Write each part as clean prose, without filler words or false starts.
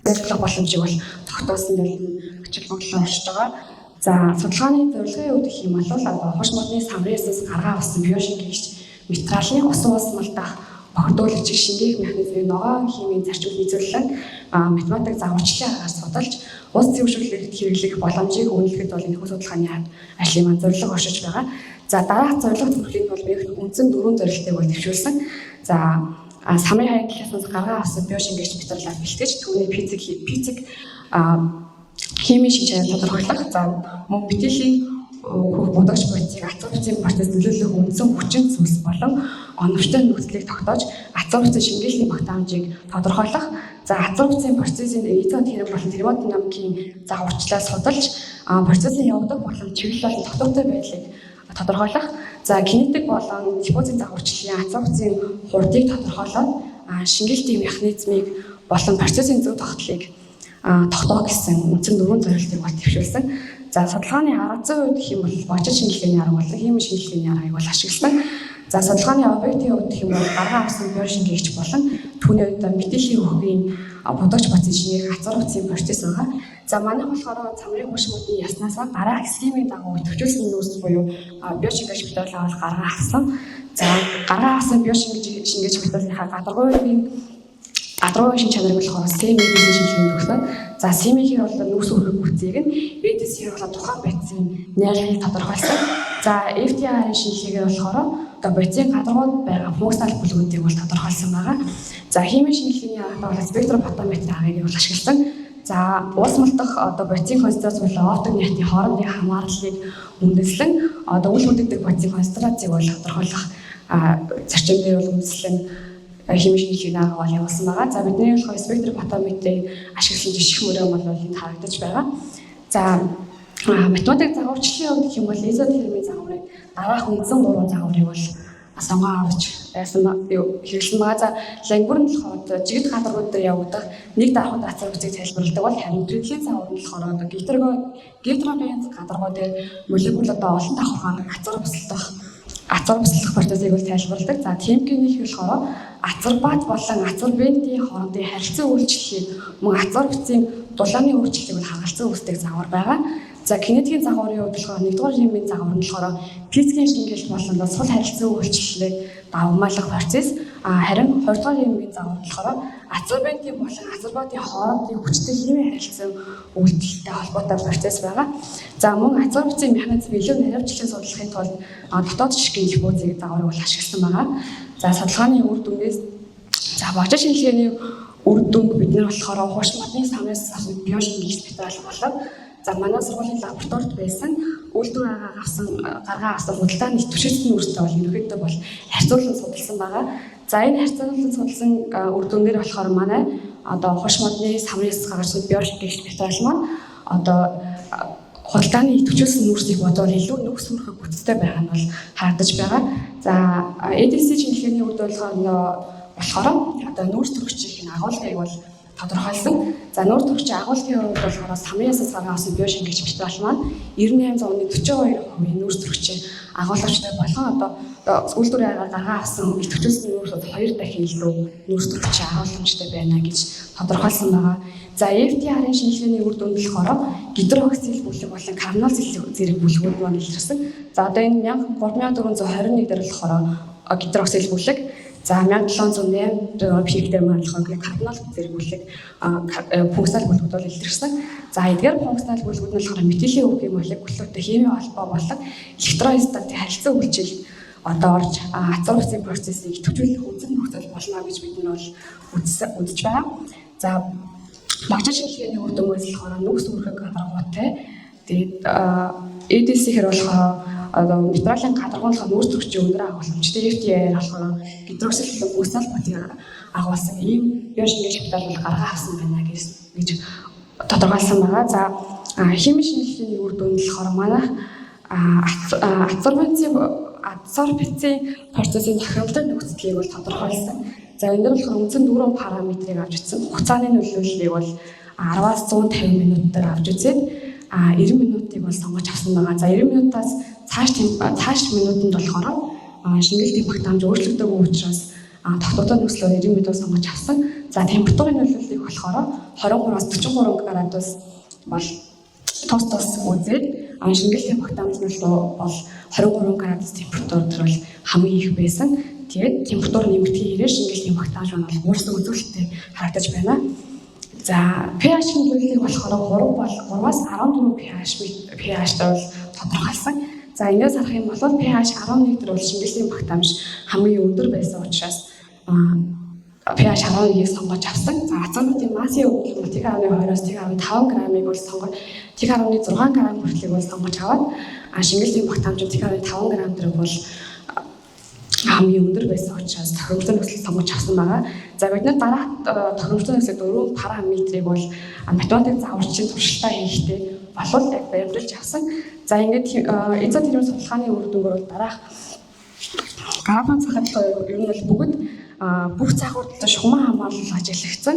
Зайлуулах боломжийг бол тогтоосон байл нь ач холбогдол оршиж байгаа. За, судалгааны зорилгын хувьд гэх юм бол одоо хуш модны самрын яснаас гаргаа авсан биошингэгч материалын усан уусмал дах бохирдуулагч шингээх механизмын ногоон химийн зарчим нийцүүлэн математик загварчлалын аргаар судалж, ус зэвширлэгт хэрэглэх боломжийг үнэлэхэд бол энэхүү судалгааны ажлын маань зорилго оршиж байгаа. За, дараах зорилго төрхийн бол би үндсэн дөрвөн зорилтыг бол дэвшүүлсэн. За, самрын хаяг талаас гаргаа авсан биошингэгч материалаар бэлтгэж, түүний физик химийн шинж чанар тодорхойлох. За, мөн метилийн хөх будагч бодисыг адсорбцийн процесс нөлөөлөх үндсэн хүчин зүйлс болон оновчтой нөхцөлийг тогтоож, адсорбцийн шингээлтийн багтаамжийг тодорхойлох. За, адсорбцийн процессын изот хэрэм болон термодинамикийн загварчлал судалж, процессын явдаг болон чиглэл болон тогтвортой байдлыг тодорхойлох. За, кинетик болон диффузийн загварчлалын адсорбцийн хурдыг тодорхойлоод, шингээлтийн механизмыг болон процессын зөв тогтлыг тогтоох гэсэн үндсэн дөрвөн зорилтыг бол дэвшүүлсэн. За, судалгааны арга зүйн хувьд гэх юм бол божит шинжилгээний арга болон химийн шинжилгээний аргыг бол ашигласан. За, судалгааны объектын хувьд гэх юм бол гаргаа авсан биошингэгч болон түүний хувьд метилийн хөхийн будагч бодисын шингээх адсорбцийн процесс байгаа. За, манайх болохоор самрын хуш модны яснаас дараах схемийн дагуу идэвхжүүлсэн нүүрс буюу биошингэгч материал авал гаргаа авсан. За, гаргаа авсан биошингэгч материалынхаа гадаргуугийн шин чанарыг болохоор SEM ADC шинжилгээнд өгсөн. За, SEM-ийн бол нүүрс үүрэг бүтцийг нь, ADC-ийн бол тухайн бодисын найрлагыг тодорхойлсон. За, FTIR-ын шинжилгээгээр болохоор одоо бодисын гадаргууд байгаа функционал бүлгүүдийг бол тодорхойлсон байгаа. За, химийн шинжилгээний аргад бол спектрофотометр аргыг бол ашигласан. За, уусмал дах одоо бодисын концентрац болон оптик нягтын хоорондын хамаарлалыг үндэслэн одоо үл хөдлөдөг бодисын концентрацийг бол тодорхойлох зарчим дээр бол үндэслэн химийн шинжилгээний арга бол явуулсан байгаа. За, бидний болохоор спектрофотометрийг ашигласан жишг мөрөө бол энд харагдаж байгаа. За, математик загварчлалын хувьд гэх юм бол изотермийн загварыг дараах үндсэн гурван загварыг бол сонгон авч байсан хэрэглэсэн байгаа. За, Лангур нь болохоор жигд гадаргууд дээр явагдах нэг дарахуд адсорбцийг тайлбарладаг бол харин Брэдлийн загвар нь болохоор одоо гетероген гадаргуу дээр молекул одоо олон давхаргаар адсорбцлох процессыг бол тайлбарладаг. За, Тимкиний болохоор адсорбат болон адсорбентийн хоорондын харилцан үйлчлэлийг мөн адсорбцийн дулааны өөрчлөлтийг бол хагалзан үүсдэг загвар байгаа. За, кинетикийн загварын хувьд болохоор нэгдүгээр химийн загвар нь болохоор физикийн шингээлт болон сул харилцан үйлчлэлийг давмгаалах процесс. А харин хоёрдугаар химийн загвар нь болохоор адсорбентийн болон адсорбатын хоорондын хүчтэй химийн харилцан үйлдэлтэй холбоотой процесс байгаа. За, мөн адсорбцийн механизм илүү наривчлан судлахын тулд дотоод жишгийн диффузийг загварыг бол ашигласан байгаа. За, судалгааны үр дүнгээс, за, божит шинжилгээний үр дүнг бид нар болохоор хуш модны самнаас авсан биошингэгч материал болон за, манай сургуулийн лабораторид байсан үйлдвэр авсан гаргаа авсан худалдааны идэвхжүүлсэн нүүрстэй бол ерөнхийдөө бол харьцуулан судалсан байгаа. За, энэ харьцуулан судалсан үр дүнээр болохоор манай одоо хуш модны самрын гарсан биошингэгч материал маань одоо худалдааны идэвхжүүлсэн нүүрсийг бодвол илүү нүүрс үүрхэх бүтцтэй байгаа нь бол харагдаж байгаа. За, ADC шинжилгээний үр дүн болохоор одоо нүүрс төрөгчийн агуулгыг бол тодорхойлсон. За, нүүрс төрөгчийн агуулгын хувьд болохоор самрын ясаас гаргаа авсан биошингэгч материал маань 98.42% нүүрс төрөгчийн агуулгачтай болгон одоо үйлдвэрийн аргаар гаргаа авсан идэвхжүүлсэн нүүрс бол хоёр дахин илүү нүүрс төрөгчийн агуулгамжтай байна гэж тодорхойлсон байгаа. За, FTIR-ын шинжилгээний үр дүнд болохоор гидроксил бүлэг болон карбонол зэрэг бүлгүүд маань илэрсэн. За, одоо энэ 3421 дээр болохоор гидроксил бүлэг, за, 1708 пик дээр маань болохоор карбонол зэрэг бүлэг, функционал бүлгүүд бол илэрсэн. За, эдгээр функционал бүлгүүд нь болохоор метилийн үгийн молекулуудтай химийн холбоо болон электростатик харилцан үйлчил одоо орж адсорбцийн процессыг идэвхжүүлэх үндсэн нөхцөл болно гэж бид нар бол үзэж байгаа. За, багжаа шинжилгээний үр дүнгээс болохоор нүүрс үүрхэг гадаргуутай. Тэгээд ADC-хээр болохоор одоо материалын гадаргуу нь нүүрс төрөгчийн өндөр агуулмжтай, FTIR болохоор гидроксил функционал бодийг агуулсан ийм биошингэгч материал бол гаргаа авсан байна гэж тодорхойлсон байгаа. За, химийн шинжилгээний үр дүнд болохоор манайх адсорбцийн процессын тохиромжтой нөхцөлийг бол тодорхойлсон. За, энэ дэр болохоор үндсэн дөрвөн параметрыг авч үзсэн. Хугацааны нөлөөллийг бол 10-аас 150 минут дээр авч үзээд 90 минутыг бол сонгож авсан байгаа. За, 90 минутаас цааш цааш минутанд болохоор шингээлтийн багтаамж өөрчлөгдөөгүй учраас тогтвортой нөхцлөөр 90 минут сонгож авсан. За, температурын нөлөөллийг болохоор 23-аас 43 градус бол тус тус үзээд шингээлтийн багтаамж нь бол 23 градус температур дээр бол хамгийн их байсан. Тэгээд температур нэмэгдэхийн хэрээр шингээлтийн багтаамж нь бол буурсан үзүүлэлттэй харагдаж байна. За, pH нөлөөллийг болохоор 3 бол 3-аас 14 pH-тай бол тодорхойлсон. За, ингээс харах юм бол pH 11 дээр бол шингээлтийн багтаамж хамгийн өндөр байсан учраас pH 11-ийг сонгож авсан. За, азотын массын өгүүлбэр 1.2-оос 1.5 грамыг бол сонгож, 1.6 грамм хүртлийг бол сонгож аваад, шингээлтийн багтаамж 1.5 грамм дээр бол хамгийн өндөр байсан учраас тохиромжтой нөхцөл сонгож авсан байгаа. За, бид нар дараах тохиромжтой нөхцөл дөрвөн параметрийг бол математик загварчийн туршилтаа хийхдээ болвол яг баримталж авсан. За, ингээд изотермийн судалгааны үр дүнгээр бол дараах графын захад ер нь бол бүгд бүх загварууд шугаман хамгаалал ажиглагдсан.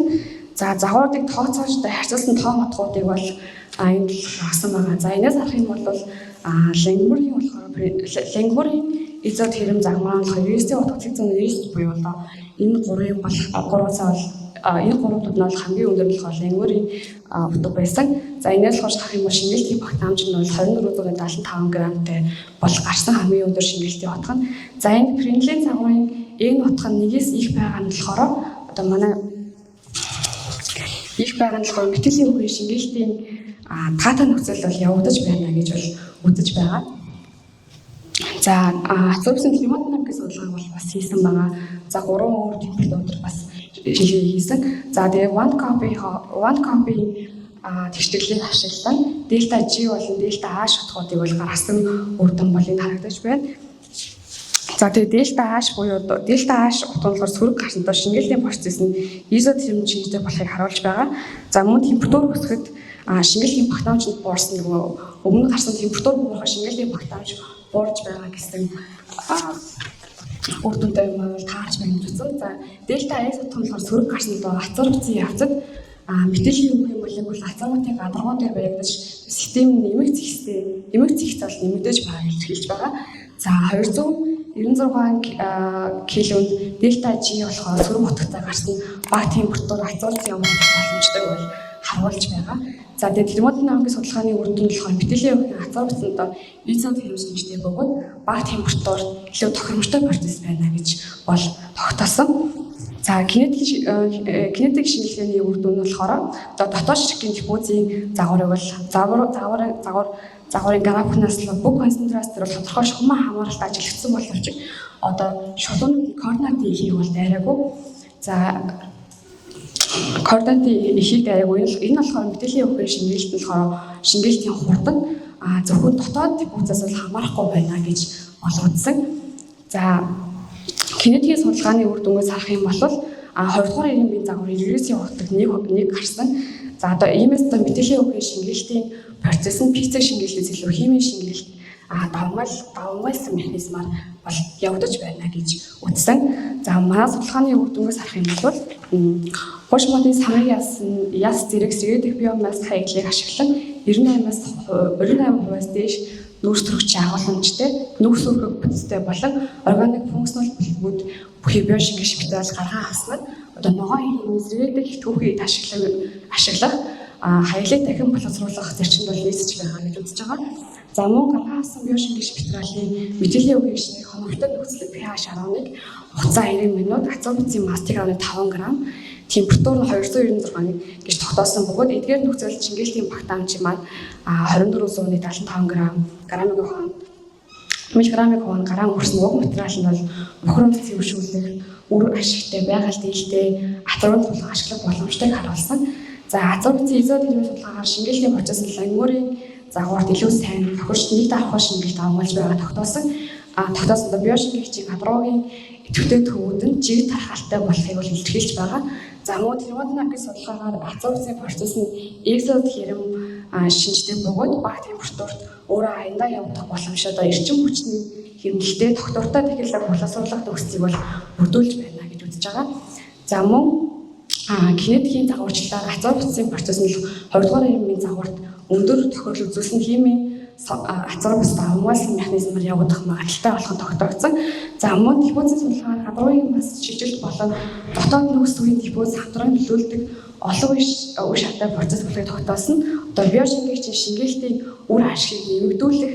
За, загваруудыг тооцоож харьцуулсан тоо утгуудыг бол энд авсан байгаа. За, энэс харах юм бол Лангмюрийн болохоор Лангмюрийн изотерм загвар нь болохоор USD утга 199 буюу одоо энэ гурвын бол гурван бол энэ гурван нь бол хамгийн өндөр нь болохоор Лангмюрийн утга байсан. За, энэс болохоор харах юм бол шингээлтийн багтаамж нь бол 2475 грамтай бол гарсан хамгийн өндөр шингээлтийн утга нь. За, энэ Принделийн загварын энэ утга нь нэгээс их байгаа нь болохоор одоо манай их байгаа нь болохоор металлийн үеийн шингээлтийн таатай нөхцөл бол явагдаж байна гэж бол үзэж байгаа. За, адсорбцийн термодинамикийн судалгааг бол бас хийсэн байгаа. За, гурван өөр температур бас шинжилгээ хийсэн. За, тэгээ one copy тэгштэглийг ашиглан дельта G болон дельта H утгуудыг бол гаргасан үр дүн бол энэ харагдаж байна. За, тэгээ дельта H буюу дельта H утга нь болохоор сөрөг гарсан доо шингээлтийн процесс нь изотерм шинжтэй болохыг харуулж байгаа. За, мөн температур өсөхөд шингээлтийн багтаамжинд буурсан, нөгөө өмнө гарсан температур буурахаар шингээлтийн багтаамж буурж байгаа гэсэн үр дүнтэй юм бол таарч байна гэж үзсэн. За, дельта S утга нь болохоор сөрөг гарсан доо адсорбцийн явцад металлийн үеийн молекул адсорбентын гадаргуу дээр баригдаж систем нь эмэг зэгцтэй бол нэмэгдэж байгаа гэж хэлж байгаа. За, 296 кельвинд дельта G болохоор сөрөг утгатай гарсан, бага температур адсорбцийн явах боломжтой бол харуулж байгаа. За, тэгээд термодинамикийн судалгааны үр дүн болохоор металлийн үеийн адсорбцэнд изотерм шинжтэй бөгөөд бага температурт илүү тохиромжтой процесс байна гэж бол тогтоосон. За, кинетик шинжилгээний үр дүн нь болохоор одоо дотоод ширхгийн диффузийн загварыг бол загвар загвар загвар загварын графикнаас л бүх концентрац дээр бол тодорхой шугаман хамааралт ажиглагдсан боловч одоо шулуун координатын ихийг бол дайраагүй. За, координатын ихийг дайраагүй. Энэ болохоор металлийн үеийн шингээлт нь болохоор шингээлтийн хурд нь зөвхөн дотоод диффузаас бол хамаарахгүй байна гэж олгодсон. За, кинетикийн судалгааны үр дүнгээс харах юм бол 20 дугаар эрийн загвар регрессийн утга нэг нэг гарсан. За, одоо иймээс одоо металлийн үеийн шингээлтийн процесс нь физик шингээлтээс илүү химийн шингээлт давамгайлсан механизмаар бол явагдаж байна гэж үзсэн. За, манай судалгааны үр дүнгээс харах юм бол хуш модын самыг ясан яс зэрэг сэргээдэх биомасс хаяглалыг ашиглан 98-аас 98%-аас дээш нүүрс төрөгчийн агуулмжтай, нүүрс өрхөх бүтцтэй болон органик функционал бэлгүүд бүхий биошингиш материал гарган авсан нь одоо ногоон химийн сэргээдэг түүхийг ашиглах хаяглыг дахин боловсруулах зарчимд бол нийцэж байгаа гэж үзэж байгаа. За, мөн гарган авсан биошингиш материалын металлийн үеийн шинэ хоногтой нөхцөл pH 11, хугацаа 90 минут, адсорбцийн масс 1.5 г, температур нь 296 гэж тогтоосон бөгөөд эдгээр нөхцөлд шингээлтийн багтаамж маань 2475 грамыг хуваа миллиграммыг хуваа грамм хүрсэн уг материал нь бол бохиромж цэвэршүүлэх үр ашигтай, байгальд ээлтэй, адсорбент болгон ашиглах боломжтойг харуулсан. За, адсорбцийн изотермийн судалгаагаар шингээлтийн процесс нь Лангмюрийн загварт илүү сайн тохирч нэг давхар шингээлт давамгайлж байгаа тогтоосон. Тогтоосон биошингээгчийн гадаргуугийн идэвхтэй төвүүд нь жиг тархалтай болохыг бол илэрхийлж байгаа. За, мөн термодинамикийн судалгаагаар адсорбцийн процесс нь экзотерм шинжтэй бөгөөд бага температурт өөрөө аяндаа явагдах боломжтой одоо эрчим хүчний хэрнэлтэд тогтвортой технологи боловсруулах төгсцгийг бол бүрдүүлж байна гэж үзэж байгаа. За, мөн кинетикийн загварчлалаар адсорбцийн процесс нь 20 дугаар эрийн загварт өндөр тохирол үзүүлсэн химийн ацар бус давмгаалсан механизмаар явагдах магадлалтай болох нь тогтоогдсон. За мөн диффузийн судалгаар гадруугийн бас шижилт болон дотоод нөөц үеийн диффуз хамтран нөлөөлдөг олон үе шаттай процесс болохыг тогтоосон. Одоо биошингээгчийн шингээлтийн үр ашгийг нэмэгдүүлэх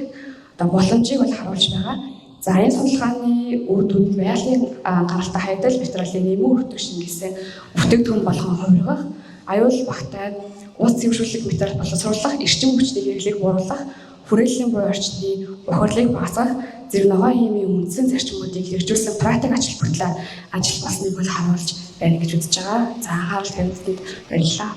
одоо боломжийг бол харуулж байгаа. За энэ судалгааны үр дүнд байгалийн гаралтай хайдал материалын нэмэн өртөг шингээсэн бүтээгдэхүүн болгон хувиргах, аюул багтай ус цэвэршүүлэх материал боловсруулах, эрчим хүчний хэрэглээг бууруулах, хүрээллийн буй орчны бохирлыг багасгах зэрэг ногоон химийн үндсэн зарчмуудыг хэрэгжүүлсэн практик ажил бүртлээ ажил болсныг бол харуулж байна гэж үзэж байгаа. За анхаарал тавьсанд баярлалаа.